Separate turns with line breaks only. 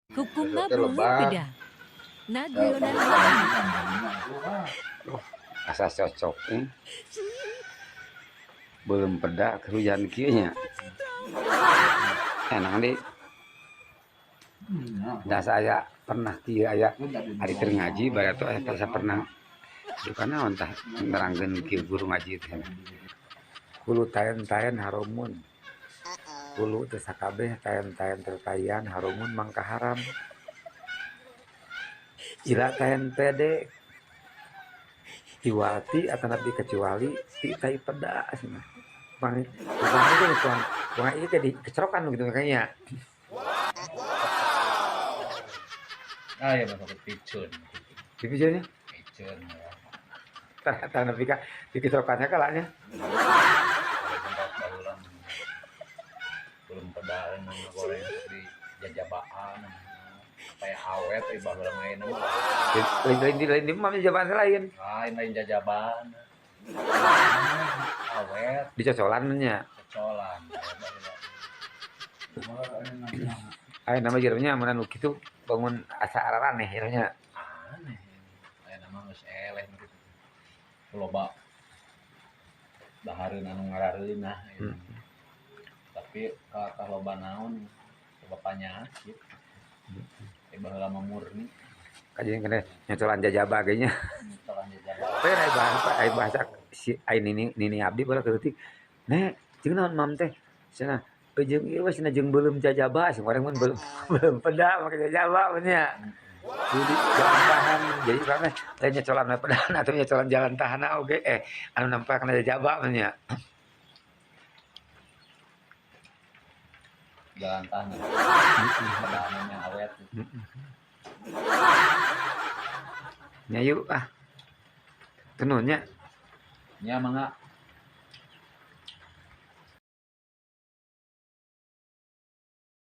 Hukumna
Besok teh
belum
lebat.
Beda. Na guyonan lagi.
Asa cocok eh. Beuleum peda keur hujan kieu nya. Enak di. Da saya pernah kieu aya ari keur ngaji bareto aya asa pernah duka naon tah nerangkeun kieu guru ngaji teh. Kulu taen-taen haromun. Kulu teh sakabeh taen-taen tertaian haromun mangka haram. Ila taen pede iwati atanapi kecuali ti tai peda cenah. Bang, bukan itu bukan bukan itu jadi kecerokan gitu makanya.
Ah ya masuk picun.
Di picunnya?
Picun ya.
Tah tah nepi ka di kecerokannya kalanya.
Belum pedaan goreng di jajabaan kayak awet eh baheula main mah.
Lain lain lain di mah jajabaan lain.
Lain lain jajabaan. Awet.
Dicocolan nya.
Cocolan.
Aya nama jerumnya mun anu kitu bangun asa araraneh jerumnya.
Aneh. Aya nama geus eleh gitu. Loba dahareun anu ngarareunah. Tapi ka loba naon loba panyakit. Baheula mah murni.
Kajian kena nyocolan jajaba ge nya.
Nyocolan jajaba.
Tapi aya bahasa si ai nini nini abdi baheula keur leutik. Nek, jeung naon mam teh? Cenah jeung ieu we cenah jeung beuleum jajaba, sing urang mun beuleum beuleum peda make jajaba mun nya. Jadi jalan tahan, jadi urang teh lain nyocolan we pedana atuh nyocolan jalan tahana oge anu nampak kana jajaba mun nya.
Jalan tahan. Pedana nya awet.
Nya yuk ah. Tenun nya.
Nya mangga.